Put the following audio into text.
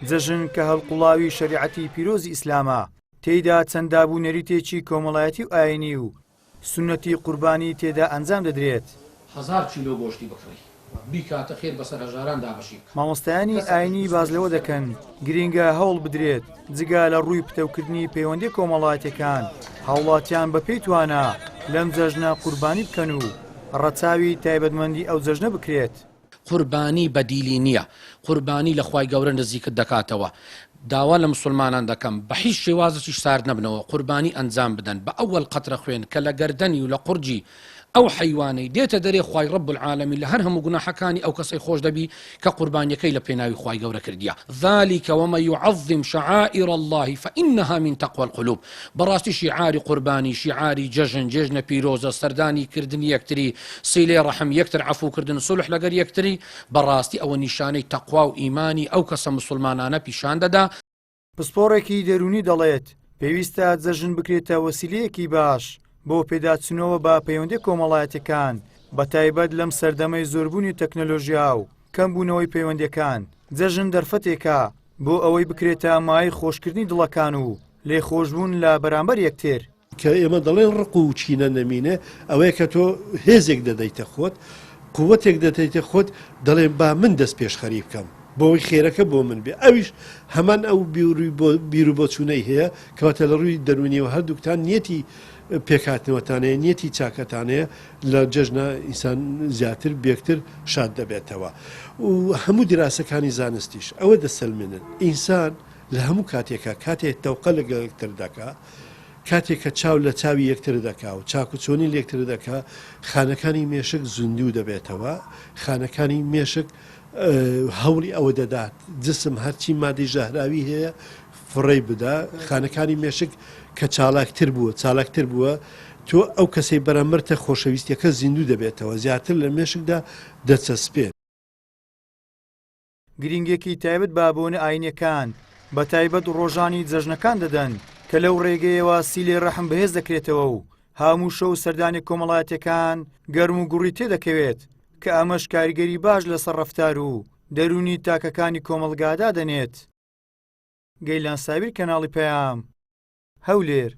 جەژن کە هەڵقوڵاوی شەریعەتی پیرۆزی ئیسلامە، تێیدا چەند داب و نەریتێکی کۆمەڵایەتی و ئایینی و سوننەتی قوربانی تێدا ئەنجام دەدرێت. هەزار کیلۆ گۆشتی بکڕی بیکاتە خێر بەسەر هەژاران دابەشی بکا. مامۆستایانی ئایینی باس لەوە دەکەن، گرینگە هەوڵ بدرێت جگە لە ڕووی پتەوکردنی پەیوەندییە کۆمەڵایەتییەکان، هاوڵاتیان بەپێی توانا لەم جەژنە قوربانی بکەن و ڕەچاوی تایبەتمەندی ئەو جەژنە بکرێت. قوربانی بەدیلی نیە، قوربانی لە خوای گەورە نزیکت دەکاتەوە، داوا لە موسڵمانان دەکەم بە هیچ شێوازێکیش سارد نەبنەوە قوربانی ئەنجام بدەن بە ئەوەل قەترە خوێن کە لە گەردەنی و لە قورگی ئەو حەیوانەی دێتە دەرێ خوای رب العالمین لە هەر هەموو گوناحەکانی ئەو کەسەی خۆش دەبی کە قوربانیەکەی لە پێناوی خوای گەورە کردیە ذلک ومن یعظم شعائر اللە فانها من تقوی القلوب بەڕاستی شیعاری قوربانی شیعاری جەژن جێژنە پیرۆزە سەردانی کردنی یەکتری سیلەی ڕەحم یەکتر عەفو کردن سولح لەگەر یەکتری بەڕاستی ئەوە نیشانەی تەقوا و ئیمانی ئەو کەسە موسڵمانانە پیشان دەدا. پسپۆڕێکی دەروونی دەڵێت، پێویستە جەژن بکرێتە وەسیلەیەکی باش بۆ پێداچوونەوە بە پەیوەندیە کۆمەڵایەتیەکان، بەتایبەت لەم سەردەمەی زۆربوونی تەکنەلۆژیا و کەمبوونەوەی پەیوەندیەکان، جەژن دەرفەتێکە بۆ ئەوەی بکرێتە مایەی خۆشکردنی دڵەکان و لێخۆشبوون لە بەرامبەر یەکتر. کە ئێمە دەڵێین ڕق و کینە نەمینێ، ئەوەیە کە تۆ هێزێک دەدەیتە خۆت، قوتێک دەدەیتە خۆت، دەڵێ با من دەست پێشخەری بکەم بۆی خێرەکە بۆ من بێ، ئەویش هەمان ئەو بیروبۆچوونەی هەیە، کەواتە لە ڕووی دەروونیەوە هەردووکتان نیەتی پێکهاتنەوەتان هەیە، نیەتی چاکەتان هەیە، لە جەژنا ئینسان زیاتر بێکتر شاد دەبێتەوە و هەموو دیراسەکانی زانستیش ئەوە دەسەلمێنن ئینسان لە هەموو کاتێکا کاتێ تەوقە لەگەڵ یەکتر دەکا کاتێک کە چاو لە چاوی یەکتر دەکا و چاک و چۆنی لێکتر دەکا خانەکانی مێشک زیندوو دەبێتەوە خانەکانی مێشک هەوڵی ئەوە دەدات جسم هەرچی مادەی ژەهراوی هەیە فڕێی بدا خانەکانی مێشک کە چالاکتر بووە چالاکتر بووە تۆ ئەو کەسەی بەرامبەرتە خۆشەویستیەکە زیندوو دەبێتەوە زیاتر لە مێشکدا دەچەسپێت. گرینگیەکی تایبەت بە بۆنە ئاینیەکان بە تایبەت ڕۆژانی جەژنەکان دەدەن کە لەو ڕێگەیەوە سیلەی ڕەحم بەهێز دەکرێتەوە و هاموشە و سەردانە کۆمەڵایەتیەکان گەرم و گوڕی تێدەکەوێت کە ئەمەش کاریگەری باش لەسەر ڕەفتار و دەروونی تاکەکانی کۆمەڵگا دادەنێت. گەیلان سابیر کەناڵی پەیام، هەولێر.